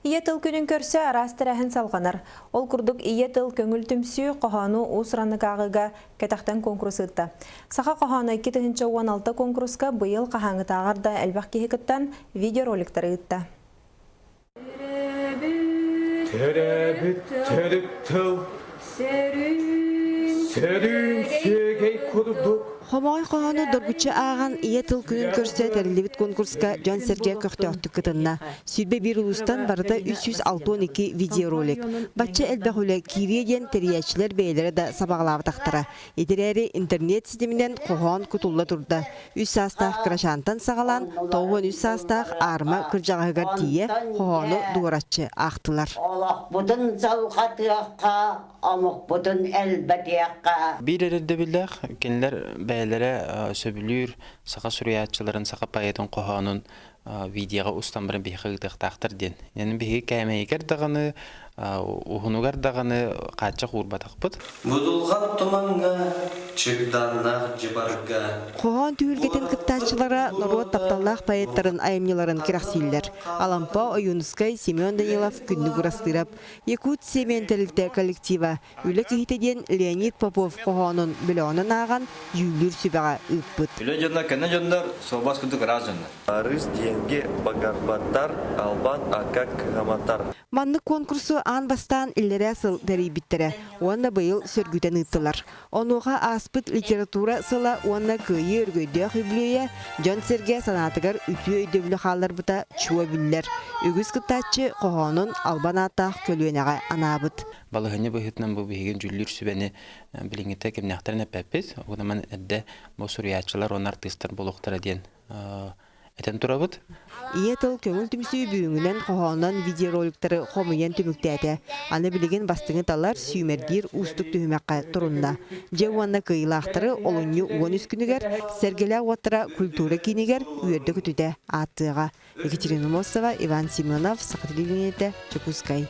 Ийэ тыл күнүн көрсө араас тэрээһин салҕанар. Ол курдук Ийэ тыл көҥүл түмсүү хоһоону уус-ураннык ааҕыыга кэтэхтэн куонкурус ыытта. Саха хоһооно 2016 куонкуруска быйыл хаһааҥҥытааҕар да элбэх киһи кыттан видеороликтары ыытта. Төрөөбүт төрүт тыл сөрүүн сүөгэй курдук Хомоҕой хоһоону доргуччу ааҕан Ийэ тыл күнүн көрсө тэриллибит конкурска дьон-сэргэ көхтөөхтүк кытынна. 21 улуустан барыта 362 видеоролик. Бачча элбэх үлэ киириэ диэн тэрийээччилэр бэйэлэрэ да сабаҕалаабатахтара. Ити эрээри интернет ситиминэн хоһоон кутулла турда. Үс саастаах кырачаантан саҕалаан 93 саастаах аарма кырдьаҕаһыгар тиийэ хоһоону дуораччы аахтылар. Олохпутун салҕатыахха, омукпутун элбэтиэххэ. Биир эрдэбиллээх кинилэр бэйэлэрэ сөбүлүүр саха суруйааччыларын, саха поэтын хоһоонун видеоҕа устан баран биһиэхэ ыытыахтаахтар диэн. Яны биһиги кээмэйигэр даҕаны, уһунугар даҕаны хааччах уурбатахпыт. Будулҕан тумаҥҥа, чыгдааннаах дьыбарга Хоһоон түһүлгэтин кыттааччылара норуот тапталлаах поэттарын айымньыларын кэрэхсииллэр. Алампа Ойуунускай, Семен Данилов, Күннүк Урастыырап, Якут Семен тэрилтэ коллектива Үлэ киһитэ диэн Леонид Попов хоһоонун бөлөҕүнэн ааҕан дьүүллүүр сүбэҕэ ыыппыт. Үлэ дьонно көнө дьоннор, суобас курдук ыраас дьоннор. Арыс диэнги багарбаттар, албан ака кыһаматар. Маннык куонкурсу аан бастаан иллэрээ сыл тэрийбиттэрэ уонна быйыл сөргүтэн ыыттылар. Онуоха ааспыт литература сыла уонна кыайыы өргөйдөөх үбүлүөйэ дьон-сэргэ санаатыгар үтүө өйдөбүлү хаалларбыта чуо биллэр. Үгүс кыттааччы хоһоонун албан ааттаах көлүөнэҕэ анаабыт. Балаһыанньа быһыытынан бу биһиги дьүүллүүр сүбэни билиҥҥитэ кимнээхтэрин эппэппит. Онон эрдэ бу суруйааччылар уонна артыыстар буолуохтара диэн этэн турабыт. Ийэ тыл көҥүл түмсүү бүгүҥҥүнэн хоһоонон видеороликтары хомуйан түмүктээтэ. Аны билигин бастыҥы талар, сүүмэрдиир уустук түһүмэххэ турунна. Дьэ уонна кыайыылаахтары олунньу 13 күнүгэр Сэргэлээх уоттара культура киинигэр үөрдэ-көтүтэ ааттыаҕа. Екатерина Мосова, Иван Семенов, Саха телевидениетэ, Дьокуускай.